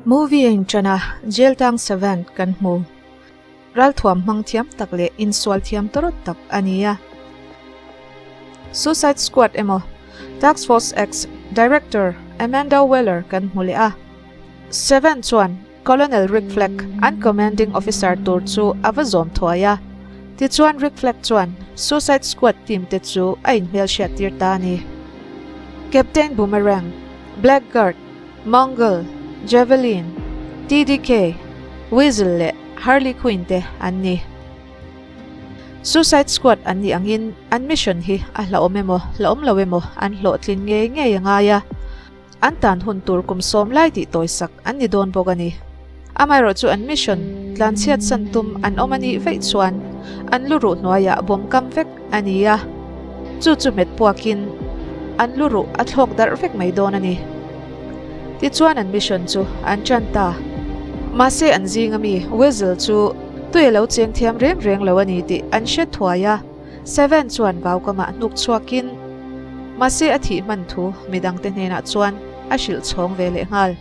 Movie a inṭan a, jail tang Savant kan hmu. Ralthuam hmang thiam tak leh insual thiam tawrawt tak a ni a. Suicide Squad emaw Task Force X Director Amanda Waller kan hmu leh a. Seven chuan Colonel Rick Flag an commanding officer tur chu a va zawm thuai a. Tichuan Rick Flag chuan Suicide Squad team te chu a inhmelhriat tir ta a ni. Captain Boomerang, Blackguard, Mongol, Javelin, TDK, Weasel leh Harley Quinn te an ni. Suicide Squad an nih angin an mission hi a hlauhawm emaw hlauhawm lo emaw an hlawhtlin ngei ngei a ngai a, an tan hun tur kum sawm lai tih tawisak an ni dawn bawk a ni. Amaherawhchu an mission tlanchhiat san tum an awm a nih vaih chuan an lu ruh hnuaiah bawm kam vek a ni a, chu chu hmet puakin an lu ruh a thlawk darh vek mai dawn a ni. Tichuan an mission chu an tan ta. Mahse an zinga mi Weasel chu tui a lo cheng thiam reng reng lo a ni tih an hre thuai a, Seven chuan vaukamah hnuk chhuakin mahse a thih hman thu midangte hnenah chuan a hrilh chhawng ve leh nghal.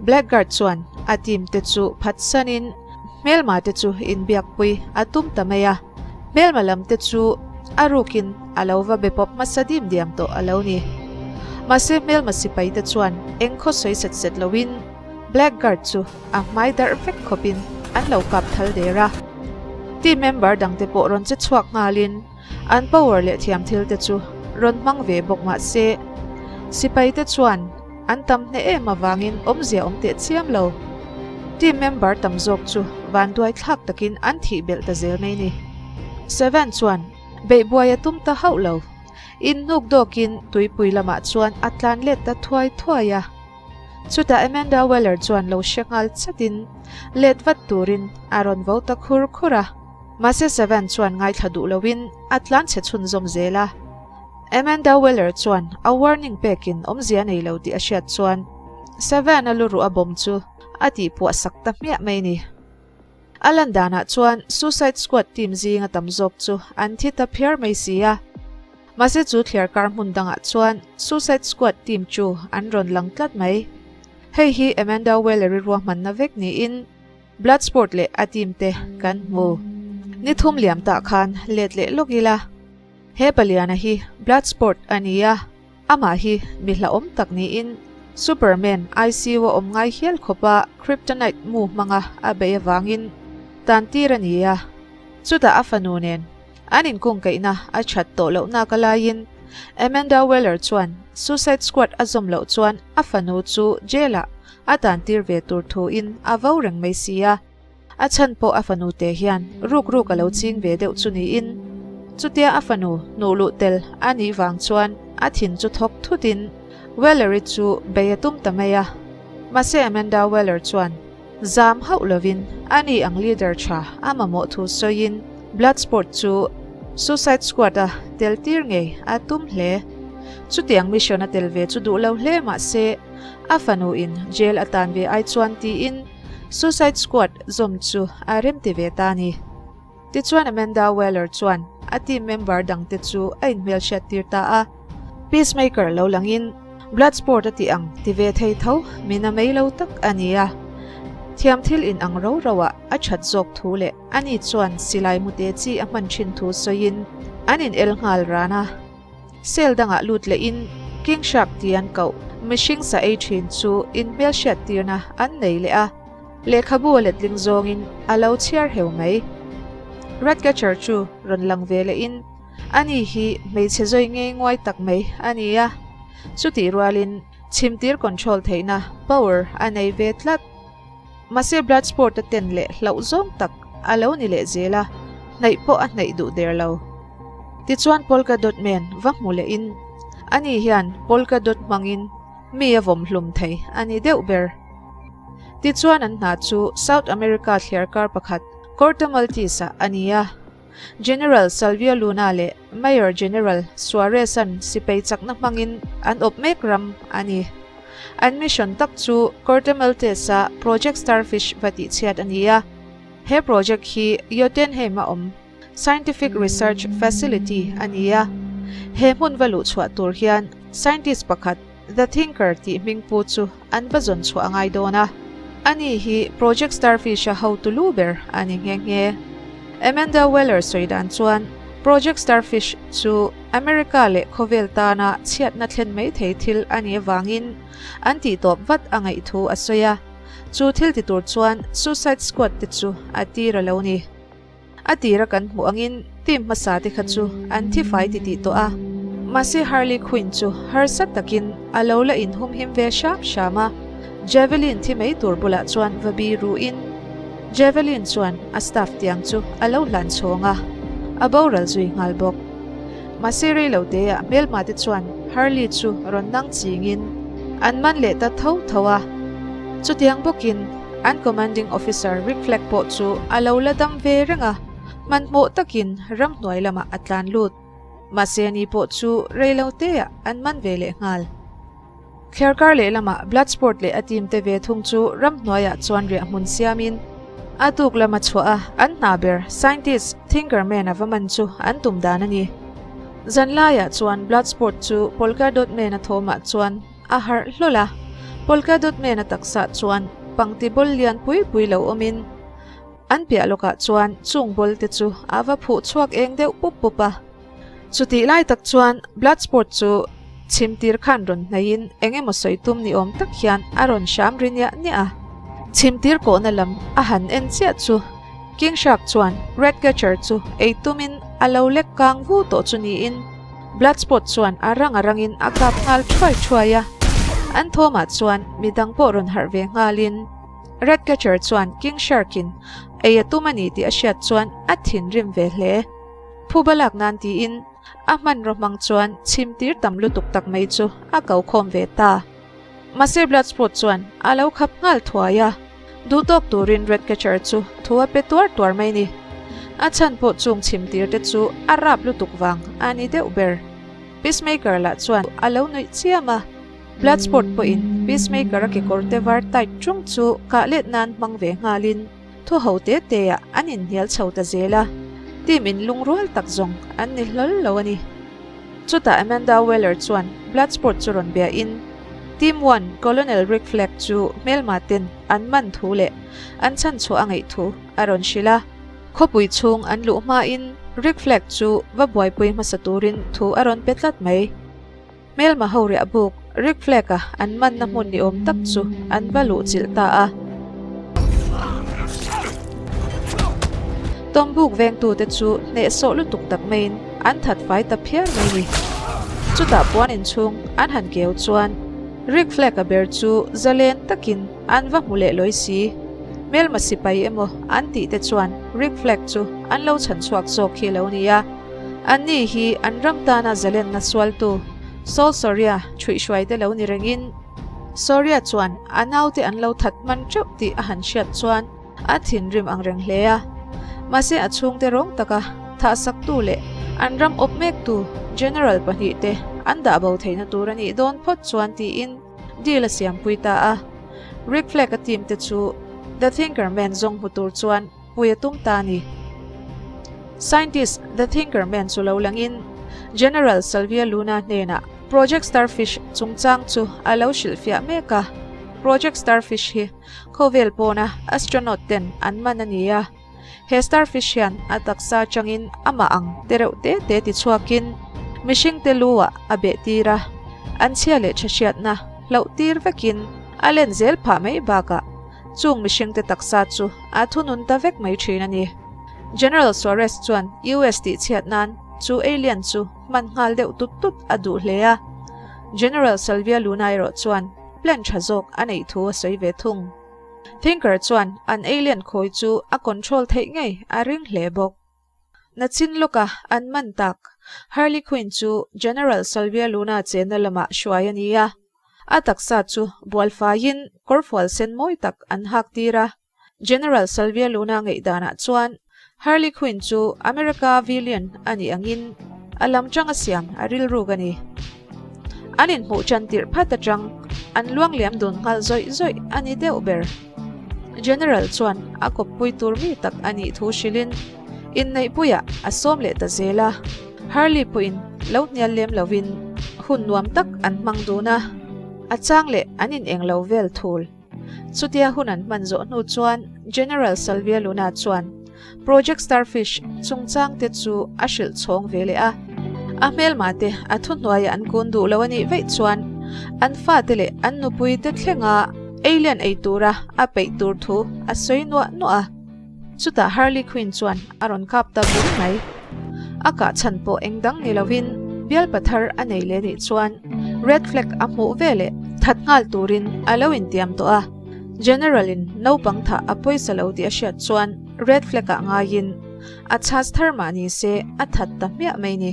Blackguard chuan a team te chu phatsanin hmelma te chu inbiakpui a tum ta mai a, hmelma lam te chu a rukin a lo va be pawp hmasa dim diam tawh a lo ni. Mahse hmelma sipai te chuan eng khaw sawi set set loin Blackguard chu a hmai darh vek khawpin an lo kap thal der a. Team member dangte pawh rawn che chhuak nghalin an power leh thiam thil te chu rawn hmang ve bawk mahse sipai te chuan An tam hneh em avangin awmzia awm teh chiam lo. Team member tam zawk chu vanduai thlak takin an thih belh ta zel mai ni. Seven chuan beihbuai a tum ta hauh lo. In hnuk dawkin tuipui lamah chuan a tlan let ta thuai thuai a. Chutah Amanda Weller chuan lo hre nghal chatin let vat turin a rawn vo ta khur khur a. Mahse Seven chuan ngaithla duh loin a tlan chhe chhunzawm zel a. Amanda Weller chuan a warning pekin awmzia nei lo tih a hriat chuan Savannah lu ruh a bawm chu a tihpuah sak ta hmiah mai ni. A lan danah chuan Suicide Squad team zinga tam zawk chu an thi ta phiar mai si a. Mahse chu thliarkar hmun dangah chuan Suicide Squad team chu an rawn lang tlat mai. Hei hi Amanda Weller-i ruahmanna vek niin Bloodsport leh a team te kan hmu. Ni thum liam tah khan let leh lawk ila. He paliana hi Bloodsport a ni a, amah hi mi hlauhawm tak niin Superman ICU a awm ngai hial khawpa Kryptonite mu hmanga a beih avangin tan tir a ni a. Chutah a fanu nen an inkungkaihna a that tawh loh nak a laiin Amanda Waller chuan Suicide Squad a zawm loh chuan a fanu chu jail-ah a tan tir ve tur thuin a vo reng mai si a. A chhan pawh a fanu te hian ruk ruk a lo ching ve deuh chu niin, chutia a fanu hnuh luh tel a nih vang chuan a thin chu thawk thutin Wellery chu bei a tum ta mai a. Mahse Amanda Weller chuan zam hauh lovin a ni ang leader tha a mamawh thu sawiin Bloodsport chu Suicide Squad a tel tir ngei a tum hle. Chutiang mission a tel ve chu duh lo hle mahse a fanu in jail a tan ve ai chuan tiin Suicide Squad zawm chu a remti ve ta a ni. Tichuan Amanda Waller chuan a team member dangte chu a inhmelhriat tir ta a. Peacemaker lo langin Bloodsport a tih ang ti ve thei tho min a mei lo tak a ni a. Thiam thil in ang ro ro ah a that zawk thu leh ani chuan silai mute chi a hman thin thu sawiin an in el nghal ran a. Cell dangah lut lehin King Shark ti an koh mihring sa ei thin chu inhmelhriat tirna an nei leh a, lehkhabu a letling zawngin a lo chhiar heu mai. Ratcatcher chu rawn lang ve lehin ani hi hmeichhe zawi ngei nguai tak mai a ni a, chutih rualin chhimtir control theihna power a nei ve tlat. Mahse Bloodsport a ten leh hlauh zawng tak a lo ni leh zel a, hnaih pawh a hnaih duh der lo. Tichuan Polka Dot Man va hmu leh in, ani hian Polka Dot hmangin mi a vawm hlum thei a ni deuh ber. Tichuan an hna chu South America thliarkar pakhat Corto Maltese ah a ni a. General Salvio Luna leh Mayor General Suarez-a'n sipai chakna hmangin an awp mek ram a ni. An mission tak chu Corte Maltese-a Project Starfish va tihchhiat a ni a. He project hi Jotunheim-a awm scientific research facility a ni a. He hmun va luhchhuah tur hian scientist pakhat. The Thinker tih hming pu chu an va zawn chhuah a ngai dawn a. Ani hi Project Starfish-a hotu lu ber a ni nghe nghe. Amanda Weller sawi dan chuan Project Starfish chu America leh khawvel tana chhiatna thlen mai thei thil a nih avangin an tihtawp vat a ngaih thu a sawi a. Chu thil ti tur chuan Suicide Squad te chu a tir a lo ni. A tira kan hmuh angin team hmasa te kha chu an thi fai ti tih tawh a. Mahse Harley Quinn chu harsa takin a lo la inhumhim ve hram hram a, Javelin thi mai tur bulah chuan va bi ruhin Javelin chuan a staff tiang chu a lo hlan chhawng a, a boral zui nghal bawk. Mahse reilo teah hmelma te chuan Harley chu rawn nang chingin an man leh ta tho tho a. Chutiang bawkin an commanding officer Rick Flag pawh chu a lo la dam ve reng a, hmanhmawh takin ramhnuai lamah a tlan lut. Mahse ani pawh chu reilo teah an man ve leh nghal. Thliarkar lehlamah Bloodsport leh a team te ve thung chu ramhnuaiah chuan riahhmun siamin a tuk lama chhuah a, an hna ber scientist Thinkerman a va man chu an tum dan a ni. Zanlaiah chuan Bloodsport chu Polka Dot Man a thawmah chuan a harh hlawl a, Polka Dot Man a taksaah chuan pangti bawl lian pui pui lo awmin an piah lawkah chuan chung bawl te chu a va phuh chhuak eng deuh pup pup a. Chutih lai tak chuan Bloodsport chu chhimtir khan rawn hnaihin eng emaw sawi tum ni awm tak hian a rawn hram ri niah niah a. Chhimtir kawhna lam a han en chiah chu King Shark chuan Ratcatcher chu ei tumin a lo lek kang vu tawh chu niin Bloodsport chuan a rang a rangin a kap nghal thuai thuai a. An thawmah chuan midang pawh rawn harh ve nghalin Ratcatcher chuan King Shark-in ei a tum a ni tih a hriat chuan a thinrim ve hle. Phuba lak nan tiin a hmanraw hmang chuan chhimtir tam lutuk tak mai chu a ko khawm ve ta. Mahse Bloodsport chuan a lo khap nghal thuai a, duhtawk turin Ratcatcher chu thu a pe tuar tuar mai ni. A chhan pawh chung chhimtir te chu a rap lutuk vang a ni deuh ber. Peacemaker lah chuan a lo nuih chiam a, Bloodsport pawhin Peacemaker a kekawr te var tight ṭung chu kah let nan hmang ve nghalin, Thu ho te te ah an inhnial chho ta zel a, team in lungrual tak zawng an ni hlawl lo a ni. Chutah Amanda Weller chuan Bloodsport chu rawn bia in, Team One Colonel Rick Flag chu hmelma ten an man thu leh an chhan chhuah a ngaih thu a rawn hrilh a. Khawpui chhung an luh hma in Rick Flag chu va buaipui hmasa turin thu a rawn pe tlat mai. Hmelma ho riah buk Rick Flag-a an manna hmun ni awm tak chu an va luh chilh ta a. Tawng buk vengtute chu hnehsawh lutuk tak maiin an that fai ta phiar mai ni. Chutah puan inchhung an han keu chuan Rick Flag-a ber chu zalen takin an va hmu leh lawi si. Hmelma sipai emaw an tih te chuan Rick Flag chu an lo chhan chhuak zawk hi lo nia. Anni hi an ram tana zalenna sualtu Saul Soria chhuihhruai te lo ni rengin, Soria chuan a naute an lo that hman teuh tih a han hriat chuan a thinrim ang reng hle a. Mahse a chhungte rawng taka thahsaktu leh an ram awp mektu General pahnihte an dah bo theihna tur a nih dawn phawt chuan tiin deal a siampui ta a. Rick Flag-a team te chu The Thinker Man zawng hmu tur chuan Pui a tum ta a ni. Scientist The Thinker Man chu lo langin General Salvia Luna hnenah Project Starfish chungchang chu a lo hrilhfiah mek a. Project Starfish hi khawvel pawna astronaut ten an man a ni a. He starfish hian a taksa atangin amah ang te reuh te te tichhuakin mihringte lu ah a beh tir a, an chhia leh tha hriatna hlauh tir vekin a len zel phah mai bakah Chung mihringte taksa chu a thunun ta vek mai thin a ni. General Suarez chuan US tihchhiat nan chu alien chu hman nghal deuh tut tut a duh hle a. General Salvia Luna erawh chuan plan tha zawk a neih thu a sawi ve thung. Thinker chuan an alien khawi chu a control theih ngei a ring hle bawk. Nachin lawka an man tak Harley Quinn chu General Salvia Luna chenna lamah hruai a ni a. A taksa chu bual faiin kawrfual sen mawi tak an hak tir a. General Salvia Luna ngaihdanah chuan Harley Quinn chu America villain a nih angin a lam tanga siam a rilruk a ni. An inhmuh tan tirh phat atang an luangliam dun nghal zawih zawih a ni deuh ber. General chuan a kawppui tur mi tak a nih thu hrilhin inneihpuiah a sawm leh ta zel a. Harley pawhin lo hnial lem lovin hun nuam tak an hmang dun a. A chang leh an in eng lo vel thul. Chutia hun an hman zawh hnu chuan General Salvia Luna chuan Project Starfish chungchang te chu a hrilh chhawng ve leh a. A hmelma te a thuhnuaia an kun duh lo a nih veih chuan an fate leh an nupui te thlenga alien ei tura a peih tur thu a sawi nuah nuah a. Chutah Harley Quinn chuan a rawn kap ta bur mai. A kah chhan pawh eng dang ni lovin bialpa thar a nei leh nih chuan red flag a hmuh ve leh that nghal turin a lo intiam tawh a. General in naupang thah a pawisa lo tih a hriat chuan red flag ah ngaiin a chhas thar mah ni se a that ta hmiah mai ni.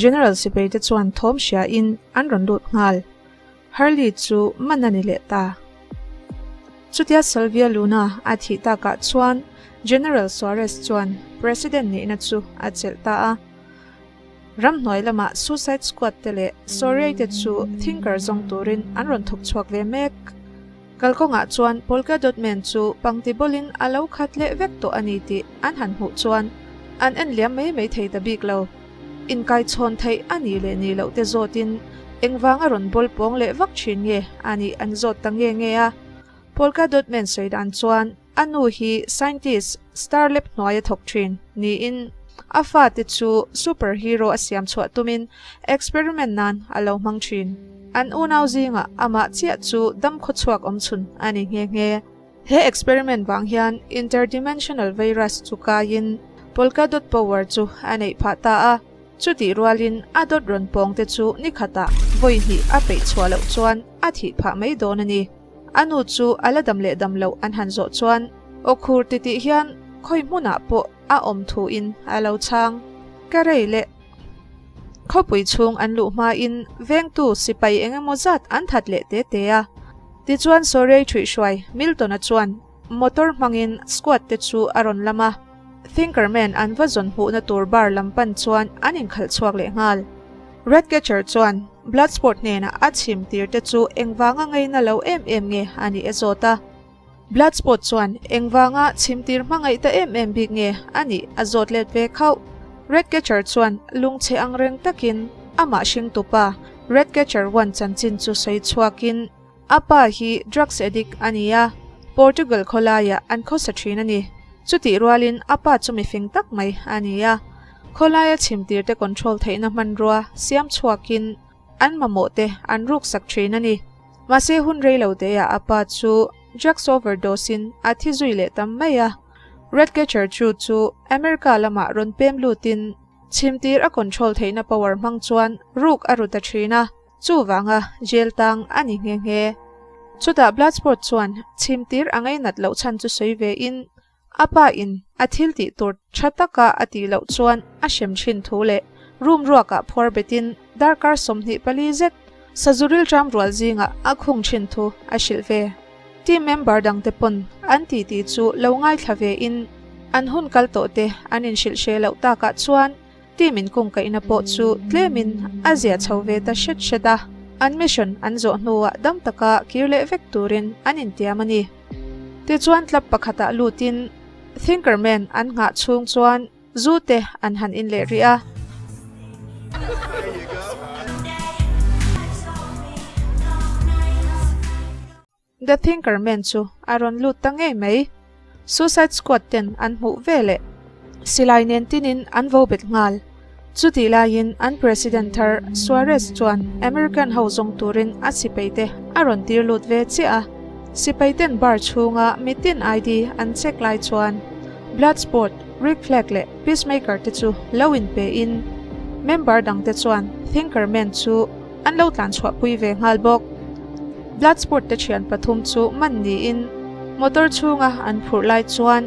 General sipai te chuan thawm hria in an rawn lut nghal. Harley chu man a ni leh ta. Chutia Salvia Luna a thih takah chuan General Suarez chuan President nihna chu a chelh ta a. Ramhnuai lamah Suicide Squad te leh Sorey te chu Thinker zawng turin an rawn thawk chhuak ve mek. Kalkawngah chuan Polka Dot Man chu pangti bawlin a lo khat leh vek tawh a ni tih an han hmuh chuan an en liam mai mai thei ta bik lo. Inkaichhawn theih a nih leh nih loh te zawtin engvanga rawn bawl pawng leh vak thin nge a nih an zawt ta nge nge a. Polka Dot Man sawi dan chuan a nu hi scientist Star Lab hnuaia thawk thin niin a fate chu super hero a siam chhuah tumin experiment nan a lo hmang thin. An unau zingah amah chiah chu dam khawchhuak awm chhun a ni nghe nghe. He experiment vang hian interdimensional virus chu kaiin polka dot power chu a neih phah ta a, chutih rualin a dot rawn pawng te chu ni khatah vawi hnih a peih chhuah loh chuan a thih phah mai dawn a ni. A nu chu a la dam leh dam loh an han zawh chuan aw khur titih hian khawi hmunah pawh a awm thuin a lo chhang. Ka rei leh Khawpui chhung an luh hmain vengtu sipai eng emaw zat an that leh te te a. Tichuan Sorey ṭhuihhruai Milton-a chuan motor hmangin squad te chu a rawn lam a, Thinkerman an va zawn hmuhna tur bar lam pan chuan an inkhalh chhuak leh nghal. Ratcatcher chuan Bloodsport hnenah a chhim tir te chu engvanga ngaina lo em em nge a nih a zawt a. Bloodsport chuan engvanga chhimtir hmangaih ta em em bik nge a nih a zawt let ve khauh. Ratcatcher chuan lungchhe ang reng takin amah hringtupa Ratcatcher One chanchin chu sawi chhuakin a pa hi drugs addict a ni a, Portugal khawlaiah an khawsa thin a ni. Chutih rualin a pa chu mifing tak mai a ni a, khawlaia chhimtirte control theihna hmanrua siam chhuakin an mamawh te an ruksak thin a ni. Mahse hun rei lo te ah a pa chu drugs overdose in a thi zui leh tam mai a. Ratcatcher chu chu America lamah rawn pem lutin chhimtir a control theihna power hmang chuan ruk a ru ta thin a, chuvanga jail tang a ni nghe nghe. Chutah Bloodsport chuan chhimtir a ngainat loh chhan chu sawi ve in A pa in a thil tih tur tha taka a tih loh chuan a hrem thin thu leh room ruakah phuar betin darkar 24 zet sazu rilṭam rual zingah a khung thin thu a hrilh ve. Team member dangte pawn an tih tih chu lo ngaithla ve in an hun kal tawh te an inhrilh hre loh takah chuan team inkungkaihna pawh chu tlemin a zia chho ve ta hret hret a, an mission an zawh hnuah dam taka kir leh vek turin an intiam a ni. Tichuan club pakhatah lutin Thinkerman an nghah chhung chuan zu te an han in leh rih a. The Thinkerman chu a rawn lut ta ngei mai. Suicide Squad ten an hmuh ve leh silai nen tinin an vo bet nghal. Chutih laiin an President thar Suarez chuan American ho zawng turin a sipai te a rawn tir lut ve chiah a. Sipai ten bar chhunga mitin ID an check lai chuan Bloodsport, Rick Flag leh Peacemaker te chu lo inpe in member dang te chuan Thinkerman chu an lo tlan chhuahpui ve nghal bawk. Bloodsport te thian pathum chu man niin motor chhunga an phurh lai chuan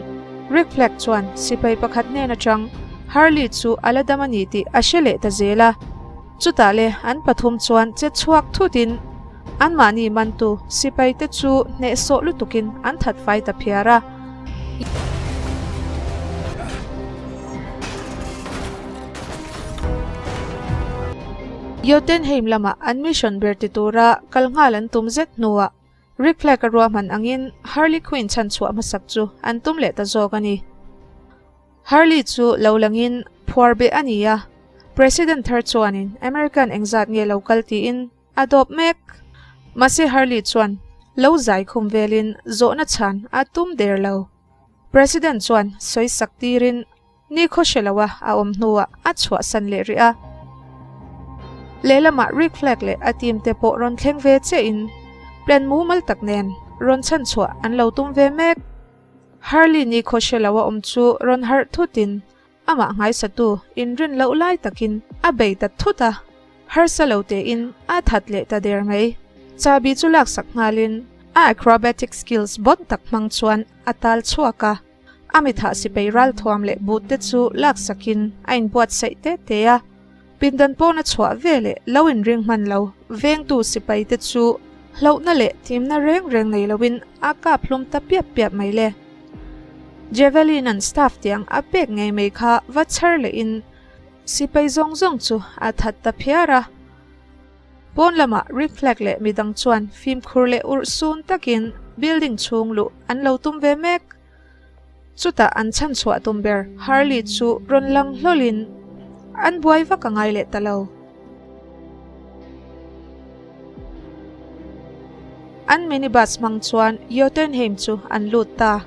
Rick Flag chuan sipai pakhat hnen atang Harley chu a la dam a ni tih a hre leh ta zel a. Chutah le an pathum chuan che chhuak thutin anmahni mantu sipai te chu hnehsawh lutukin an that fai ta phiar a. Jotunheim lamah an mission ber ti tura kal nghal an tum zet hnuah Rick Flag a ruahman angin Harley Quinn chhan chhuah hmasak chu an tum leh ta zawk a ni. Harley chu lo langin phuar beh a ni a, President thar chuanin American engzat nge lo kal tiin. a dawp mek. Mahse Harley chuan lo zai khum velin zawhna chhan a tum der lo. President chuan sawi sak tirin ni khaw hre loa a awm hnuah a chhuahsan leh rih a. Lehlamah Rick Flag leh a team te pawh rawn thleng ve chiahin plan mumal tak nen rawn chhan chhuah an lo tum ve mek. Harley ni khaw hre loa awm chu rawn harh thutin Amah nghaisatu inrin loh lai takin a bei ta thut a, harsa lo tein a that leh ta der mai. Chahbi chu laksak nghalin a acrobatic skills bon tak hmang chuan a tal chhuak a, a mithah sipei ralthuam leh but te chu laksakin a inbuatsaih te te a. Pindan pawn a chhuah ve leh lo inring hman lo vengtu sipai te chu hlauhna leh timna reng reng nei loin a kap hlum ta piap piap mai le. Javelin an staff tiang a pek ngei mai kha va chhar lehin sipai zawng zawng chu a that ta phiar a. Pawn lamah Rick Flag leh midang chuan fimkhur leh urh sun takin building chhung luh an lo tum ve mek. Chutah an chhan chhuah tum ber Harley chu rawn lang hlawlin an buai vak a ngai leh ta lo. An minibus hmang chuan Jotunheim chu an lut ta.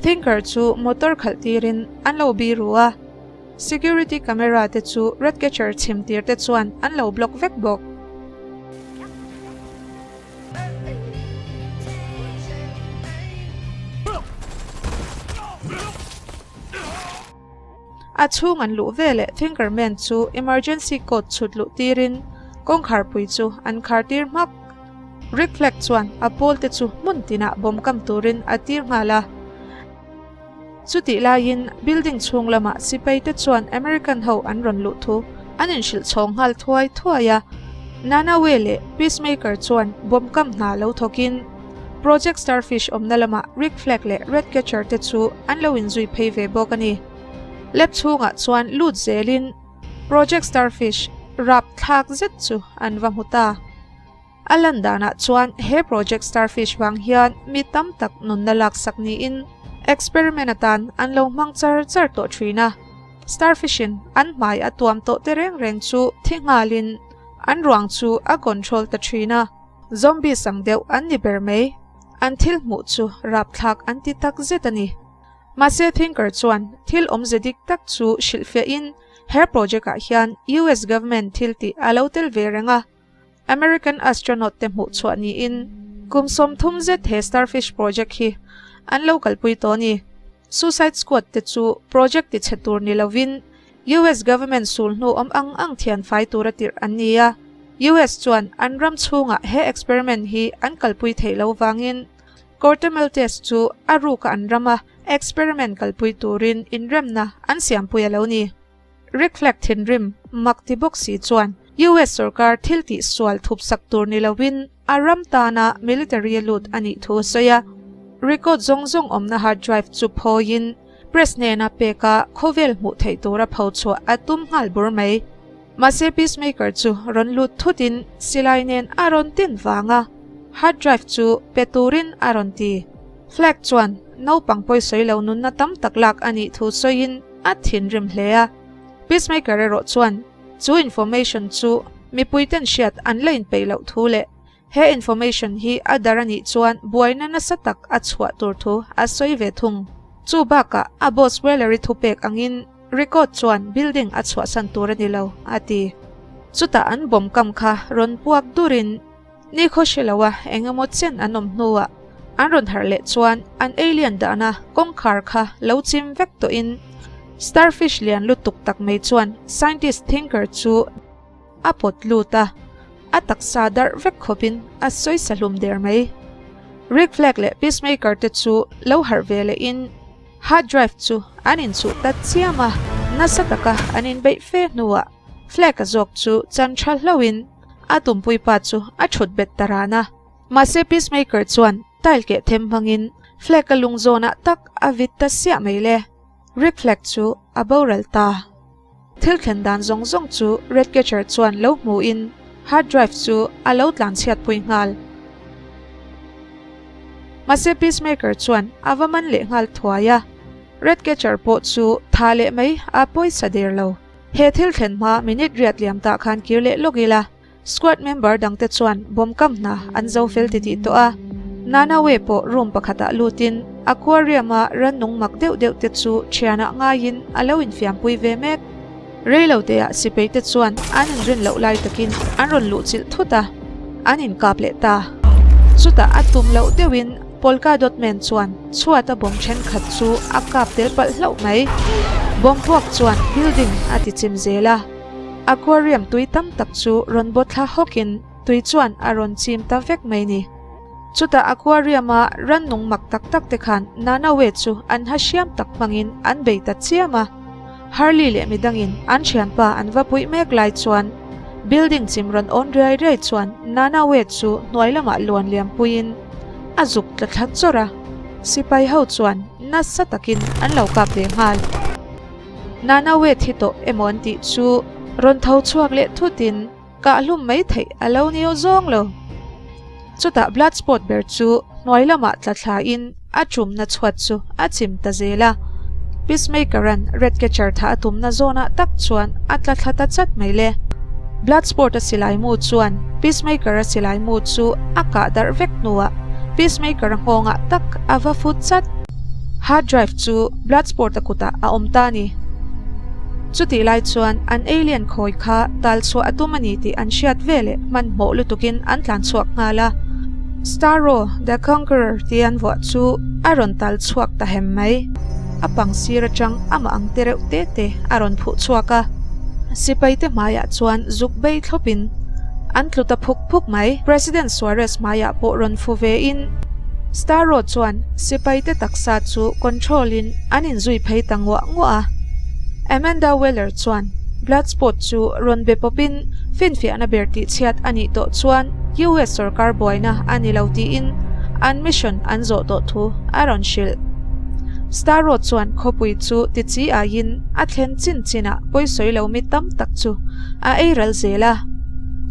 Thinker chu motor khalh tirin an lo biru a, security camera te chu Ratcatcher chhim tir te chuan an lo block vek bawk. A chhung an luh veleh Thinkerman chu emergency code chhut luh tirin kawngkhar pui chu an khar tir hmak. Rick Flag chuan a pawl te chu hmun tinah bawm kam turin a tir nghal a. Chutih laiin building chhung lamah sipai te chuan American ho an rawn luh thu an inhrilh chhawng nghal thuai thuai a. Nanaue leh Peacemaker chuan bawm kam hna lo thawkin Project Starfish awmna lamah Rick Flag leh Ratcatcher te chu an lo inzui phei ve bawk a ni. Lab chhungah chuan lut zelin Project Starfish rap thlak zet chu an va hmu ta. A lan danah chuan he Project Starfish vang hian mi tam tak nunna laksak niin experiment atan an lo hmang char char tawh thin a. Starfish-in an hmai a tuam tawh te reng reng chu thi nghalin an ruang chu a control ta thin a. Zombies ang deuh an ni ber mai. An thil hmuh chu rapthlak an ti tak zet a ni. Mahse Thinker chuan thil awmze dik tak chu hrilhfiahin he project ah hian US government thil tih a lo tel ve reng a. American astronaut te hmuh chhuah niin kum 30 zet he Starfish project hi an lo kalpui tawh a ni. Suicide Squad te chu project tichhe tur ni lovin US government sul hnu awm ang ang thian fai tura tirh an ni a. US chuan an ram chhungah he experiment hi an kalpui theih lo vangin Corte Maltese chu a ruka an rama experiment kalpui turin inremna an siampui a lo ni. Rick Flag thinrim mak ti bawk si chuan US sorkar thil tih sual thup sak tur ni lovin a ram tana military a lut a nih thu a sawi a. Record zawng zawng awmna hard drive chu phawiin press hnena peka khawvel hmuh theih tura pho chhuah a tum nghal bur mai. Mahse Peacemaker chu rawn lut thutin silai nen a rawn tin vang a, hard drive chu pe turin a rawn ti. Flag chuan naupang pawisawi lo nunna tam tak lak a nih thu sawiin a thinrim hle a. Peacemaker erawh chuan chu information chu mipuiten hriat an la inpeih loh thu leh He information hi a dar a nih chuan buaina nasa tak a chhuah tur thu a sawi ve thung. Chu bakah a boss Wellery thupek angin record chuan building a chhuahsan tur a ni lo, a ti. Chutah an bomb kam kha rawn puak durin nikhaw hre loa eng emaw chen an awm hnuah an rawn harh leh chuan an alien dahna kawngkhar kha lo chim vek tawhin starfish lian lutuk tak mai chuan scientist thinker chu A pawt lut a, a taksa darh vek khawpin a sawi sa hlum der mai. Rick Flag leh Peacemaker te chu lo harh ve lehin hard drive chu an inchuh ta chiam a, nasa taka an inbeih fe hnuah Flag-a zawk chu chan tha hlauhin a tumpui pa chu a thut bet ta ran a. Mahse Peacemaker chuan tile keh them hmangin Flag-a lung zawnah tak a vit ta siah mai le. Rick Flag chu a boral ta. Thil thlen dan zawng zawng chu Ratcatcher chuan lo hmuhin hard drive chu a lo tlanchhiatpui nghal. Mahse Peacemaker chuan a va man leh nghal thuai a, Ratcatcher pawh chu tha leh mai a pawisa der lo. He thil thlen hma minute riat liam tah khan kir leh lawk ila. Squad member dangte chuan bomb kam hna an zo fel titih tawh a. Nanaue pawh room pakhatah lutin aquarium-a rannung mak deuh deuh te chu thianah ngaiin a lo infiampui ve mek. Reiloteah sipai te chuan an inrin loh lai takin an rawn luh chilh thut a, an inkap leh ta. Chutah a tum loh deuhin Polka Dot Man chuan chhuata bomb thenkhat chu a kap tel palh hlauh mai. Bomb puak chuan building a ti chim zel a, aquarium tui tam tak chu rawn baw thla hawkin tui chuan a rawn chim ta vek mai ni. Chutah aquarium-a rannung mak tak tak te khan Nanaue chu an ha hriam tak hmangin an bei ta chiam a. Harley leh midangin an thianpa an va puih mek lai chuan building chim rawn awn riai riai chuan Nanaue chu hnuai lamah luan liam puiin a zuk tla thla chawrh a, sipai ho chuan nasa takin an lo kap ve nghal. Nanaue thi tawh emaw an tih chu rawn tho chhuak leh thutin Kah hlum mai theih a lo nio zawng lo. Chutah blood spot ber chu hnuai lamah tla thlain a tumna chhuat chu a chim ta zel a. Peacemaker-a'n rat catcher tha a tumna zawnah tak chuan a tla thla ta chat mai le. Blood spot-a silai mu chuan Peacemaker-a silai mu chu a kah darh vek hnuah Peacemaker-a nghawngah tak a va fut chat. Hard drive chu blood spot-a kutah a awm ta a ni. Chutih lai chuan an alien khawi kha tal chhuah a tum a ni tih an hriat veleh hmanhmawh lutukin an tlan chhuak nghal a. Starro the Conqueror tih an vuah chu a rawn tal chhuak ta hem mai. A pang sir atang amah ang te reuh te te a rawn phuh chhuak a. Sipai te hmaiah chuan zuk bei thlawpin an tlu ta phuk phuk mai. President Suarez hmaiah pawh rawn fu vein Starro chuan sipai te taksa chu control in an inzui phei ta nguah nguah a. Amanda Weller chuan Bloodsport chu rawn be pawpin finfiahna ber tih chhiat a nih tawh chuan US sorkar buaina a ni lo tiin an mission an zawh tawh thu a rawn hrilh. Starro chuan khawpui chu ti chi aiin a thlen chin chinah pawisawi lo mi tam tak chu a ei ral zel a.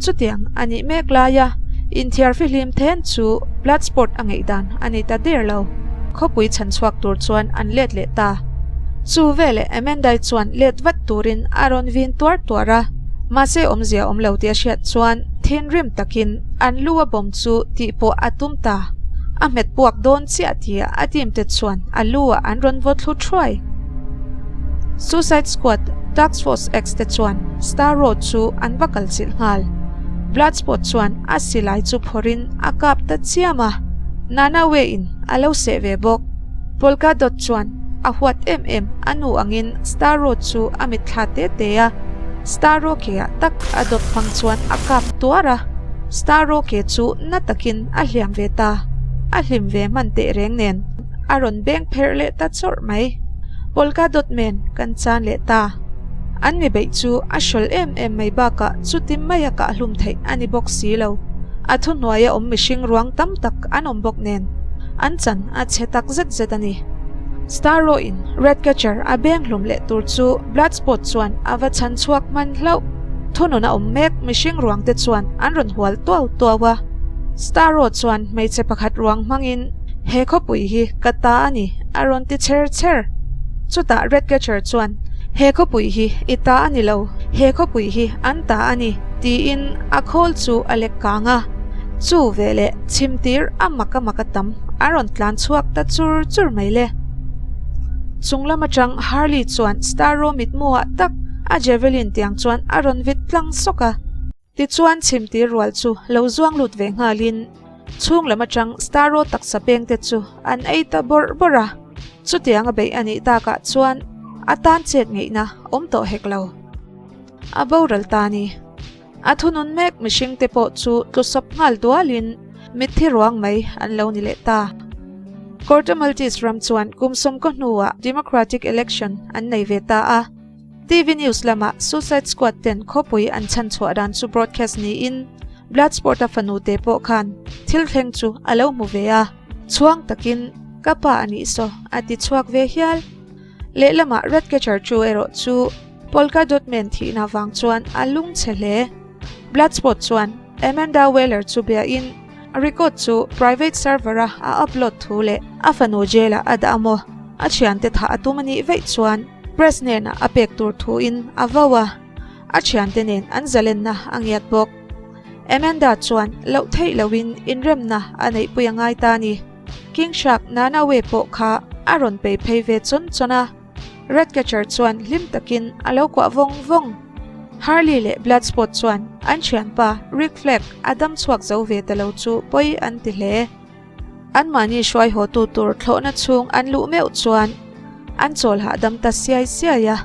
Chutiang a nih mek laia inthiar fihlim then chu Bloodsport a ngaihdan a ni ta der lo. Khawpui chhan chhuak tur chuan an let leh ta. Chu veleh Amandai chuan let vat turin a rawn vin tuar tuar a, mahse awmzia awm lo tih a hriat chuan thinrim takin an lu a bawm chu tih pawh a tum ta. A hmet puak dawn chiah tia a team te chuan a lu ah an rawn vaw thlu thuai. Suicide Squad, Task Force X te chuan Starro chu an va kal chilh nghal. Bloodsport chuan a silai chu phawrhin a kap ta chiam a, Nanaue in a lo seh ve bawk. Polka Dot chuan a huat em em a nu angin Starro chu a mitthla te te a, Starro ke ah tak a dawt hmang chuan a kap tuar a, Starro ke chu na takin a hliam ve ta, a hlim ve hman teh reng nen a rawn beng pherh leh ta chawrh mai. Polka Dot Man kan chan leh ta. An mi beih chu a hrawl em em mai bakah chuti maia kahhlum theih a ni bawk si lo. A thuhnuaia awm mihring ruang tam tak an awm bawk nen an chan a chhe tak zet zet a ni. Starro in Ratcatcher a beng hlum leh tur chu Bloodsport chuan a va chhan chhuak hman hlauh. Thunun a awm mek mihring ruang te chuan an rawn hual tuau tuau a. Starro chuan hmeichhe pakhat ruang hmangin he khawpui hi ka ta a ni a rawn ti chher chher. Chutah Ratcatcher chuan he khawpui hi i ta a ni lo, he khawpui hi an ta a ni tiin a khawl chu a lek kang a. Chu veleh chhimtir a mak a mak a tam a rawn tlan chhuak ta chur chur mai le. Chung lam atang Harley chuan Starro mitmuah tak a javelin tiang chuan a rawn vit tlang sawk a. Tichuan chhimtir rual chu lo zuang lut ve nghalin chhung lam atang Starro taksa peng te chu an ei ta bawrh bawrh a. Chutiang a beih a nih takah chuan a tan chet ngeihna awm tawh hek lo. A boral ta a ni. A thunun mek mihring te pawh chu tlusawp nghal dualin mitthi ruang mai an lo ni leh ta. Corto Maltese ram chuan kum sawmkaw hnuah Democratic election an nei ve ta a. TV news lamah Suicide Squad ten khawpui an chhan chhuah dan chu broadcast niin Bloodsport-a fanu te pawh khan thil thleng chu a lo hmu ve a, chhuang takin ka pa a nih saw a ti chhuak ve hial. Lehlamah Ratcatcher chu erawh chu Polka Dot Man thihna vang chuan a lung chhe hle. Bloodsport chuan Amanda Waller chu biain record chu private server-a a upload thu leh a fanu jail-ah a dah a maw? A thiante thah a tum a nih vaih chuan press hnenah a pek tur thuin a vo a, a thiante nen an zalenna a ngiat bawk. Amanda chuan loh theih lohin inremna a neihpui a ngai ta a ni. King Shark Nanaue pawh kha a rawn pei phei ve chawn chawn a. Ratcatcher chuan hlim takin a lo kuah vawng vawng. Harley leh Bloodsport chuan an thianpa Rick Flag a dam chhuak zo ve ta lo chu pawi an ti hle. Anmahni hruai haw tu tur thlawhna chhung an luh meuh chuan an chawl hahdam ta siai siai a.